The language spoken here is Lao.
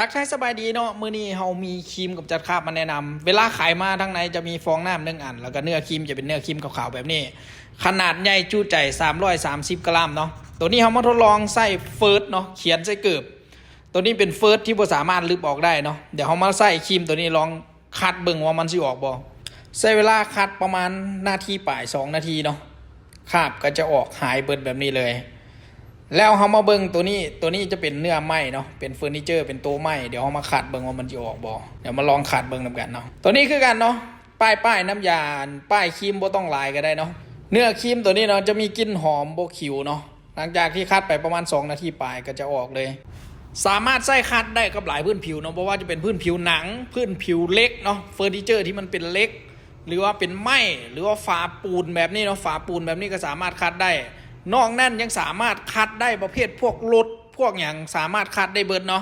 ທັກທາຍສະບາຍດີເນາະ, ມື້ນີ້ເຮົາມີຄຣີມກຳຈັດຄາບມາແນະນຳ. ເວລາຂາຍມາທາງໃນຈະມີຟອງນ້ຳໜຶ່ງອັນ ແລ້ວກໍເນື້ອຄຣີມຈະເປັນເນື້ອຄຣີມຂາວໆແບບນີ້, ຂະໜາດໃຫຍ່ຈຸໃຈສາມຮ້ອຍສາມສິບກຣາມເນາະ. ໂຕນີ້ເຮົາມາທົດລອງໃຊ້ເຟີດເນາະ, ຂຽນໃສ່ເກີບ. ໂຕນີ້ເປັນເຟີດທີ່ບໍ່ສາມາດລຶບອອກໄດ້ເນາະ. ດຽວເຮົາມາໃຊ້ຄຣີມໂຕນີ້ລອງຂັດເບິ່ງວ່າມັນຊິອອກບໍ່. ໃຊ້ເວລາຂັດປະມານນາທີປາຍ ສອງນາທີເນາະ, ຄາບກໍຈະອອກຫາຍເບິດແບບນີ້ເລີຍ. ແລ້ວເຮົາມາເບິ່ງໂຕນີ້, ໂຕນີ້ຈະເປັນເນື້ອໄມ້ເນາະ, ເປັນເຟີນີເຈີ ເປັນໂຕໄມ້. ດຽວເຮົາມາຂັດເບິ່ງວ່າມັນຊິອອກບໍ່. ດຽວມາລອງຂັດເບິ່ງນຳກັນເນາະ. ໂຕນີ້ຄືກັນເນາະ, ປ້າຍ ປ້າຍນ້ຳຢາ ປ້າຍຄຣີມບໍ່ຕ້ອງຫຼາຍກໍໄດ້ເນາະ. ເນື້ອຄຣີມໂຕນີ້ເນາະ ຈະມີກິ່ນຫອມບໍ່ຂິວເນາະ. ຫຼັງຈາກທີ່ຂັດໄປປະມານສອງນາທີປາຍກໍຈະອອກເລີຍ. ສາມາດໃຊ້ຂັດໄດ້ກັບຫຼາຍພື້ນຜິວເນາະ, ບໍ່ວ່າຈະເປັນພື້ນຜິວໜັງ, ພື້ນຜິວເຫຼັກເນາະ, ເຟີນີເຈີທີ່ມັນເປັນເຫຼັກ ຫຼືວ່າເປັນໄມ້ ຫຼືວ່າຝາປູນແບບນີ້ເນາະ, ຝາປູນແບບນີ້ກໍສາມາດຂັດໄດ້. ນອກນັ້ນຍັງສາມາດຂັດໄດ້ປະເພດພວກລົດ ພວກຫຍັງສາມາດຂັດໄດ້ເບິດເນາະ.